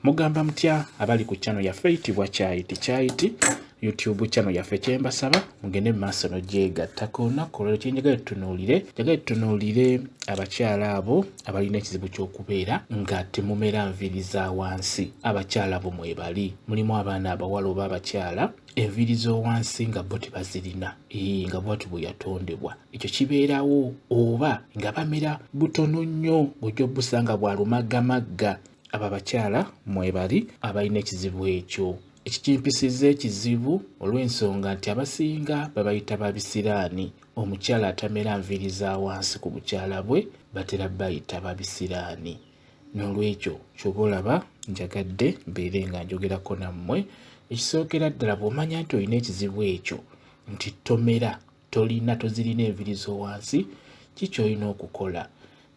Mugamba mutya abali ku channel yaffe eyitibwa Kyayiti Kyayiti YouTube channel yaffe? Kyembasaba mugende mu maaso nogyegattako. Olunaku olwaleero kyenjagala tutunuulire, njagala tutunuulire abakyala abo abalina ekizibu ky'okubeera nga temumera nviiri za wansi. Abakyala abo mwebali, mulimu abaana abawala oba abakyala enviiri z'owansi nga bo tebazirina, nga bwati bwe yatondebwa. Ekyo kibeerawo oba nga bamera butono nnyo, ng'ojja obusanga bwalumaggamagga. Abo abakyala mwebali abalina ekizibu ekyo. Ekikimpisizza ekizibu olw'ensonga nti abasinga babayita babisiraani. Omukyala atamera nviiri za wansi ku bukyala bwe batera bayita babisiraani. N'olwekyo kyoba olaba njagadde mbeere nga njogerako nammwe. Ekisookera ddala, bw'omanya nti olina ekizibu ekyo nti tomera, tolina, tozirina enviiri z'owansi, ki ky'olina okukola?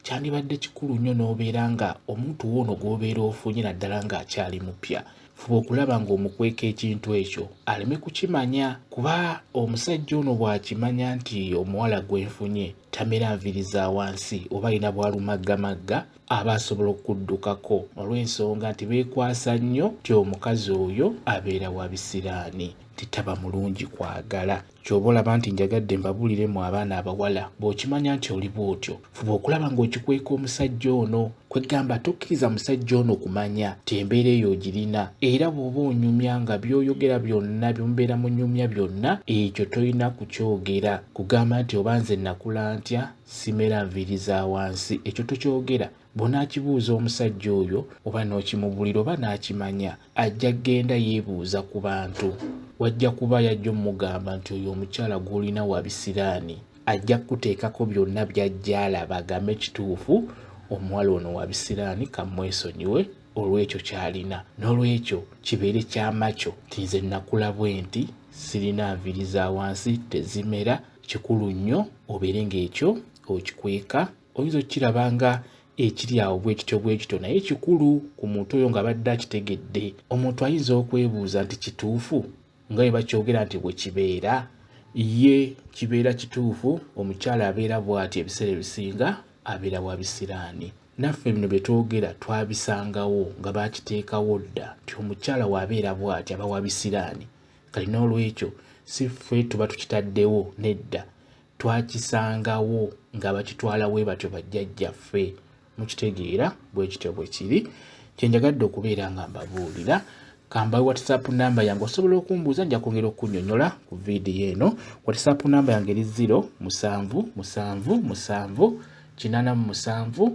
Kyandibadde kikulu nnyo n'obeera nga omuntu woono gw'obeera ofunye, naddala ng'akyali mupya, fuba okulaba ng'omukweka ekintu ekyo aleme kukimanya, kuba omusajja ono bw'akimanya nti omuwala gwe nfunye tamera nviiri za wansi oba alina bwalumaggamagga, aba asobola okuddukako, olw'ensonga nti beekwasa nnyo nti omukazi oyo abeera wa bisiraani, nti taba mulungi kwagala. Ky'oba olaba nti njagadde mbabuuliremu abaana abawala, bw'okimanya nti oli bw'otyo, fuba okulaba ng'okikweka omusajja ono. Kwegamba tokkiriza musajja ono kumanya nti embeera eyo ogirina, era bw'oba onyumya nga by'oyogera byonna byemubeera munyumya byonna, ekyo tolina kukyogera, kugamba nti oba nze nakula ntya simera nviiri za wansi. Ekyo tokyogera. Bw'onaakibuuza omusajja oyo oba n'okimubulira oba n'akimanya, ajja kgenda yeebuuza ku bantu, wajja kuba yajja omugamba nti oyo omukyala gw'olina wa bisiraani. Ajja kukuteekako byonna by'ajja alaba, agambe kituufu omuwala ono wa bisiraani, kamwesonyiwe olw'ekyo ky'alina. N'olwekyo kibeere kyamakyo nti nze nakula bwe nti, sirina nviiri za wansi, tezimera. Kikulu nnyo obeere ng'ekyo okikweka. Oyinza okukiraba nga ekiri awo bwe kityo bwe kityo, naye kikulu ku muntu oyo ng'abadde akitegedde. Omuntu ayinza okwebuuza nti kituufu nga bwe bakyogera nti bwe kibeera? Ye kibeera kituufu, omukyala abeera bw'ati ebiseera ebisinga abeera wa bisiraani. Naffe bino bye twogera twabisangawo nga baakiteekawo dda nti omukyala w'abeera bw'ati aba wa bisiraani. Kale n'olwekyo si ffe tuba tukitaddewo, nedda, twakisangawo nga bakitwala we batyo bajjajjaffe. Mukitegeera bwe kityo bwe kiri. Kye njagadde okubeera nga mbabuulira, kambawe WhatsApp namba yange, osobola okumbuuza, nja kwongera okunnyonnyola ku vidiyo eno. WhatsApp namba yange eri 0 7 7 7 87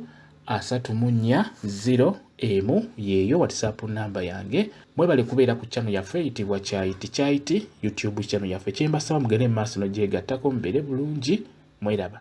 34 0 1, yeeyo WhatsApp namba yange. Mwebale kubeera ku channel yaffe eyitibwa Kyayiti Kyayiti YouTube channel yaffe. Kyembasaba mugende mu maaso nogyegattako, mubeere bulungi, mweraba.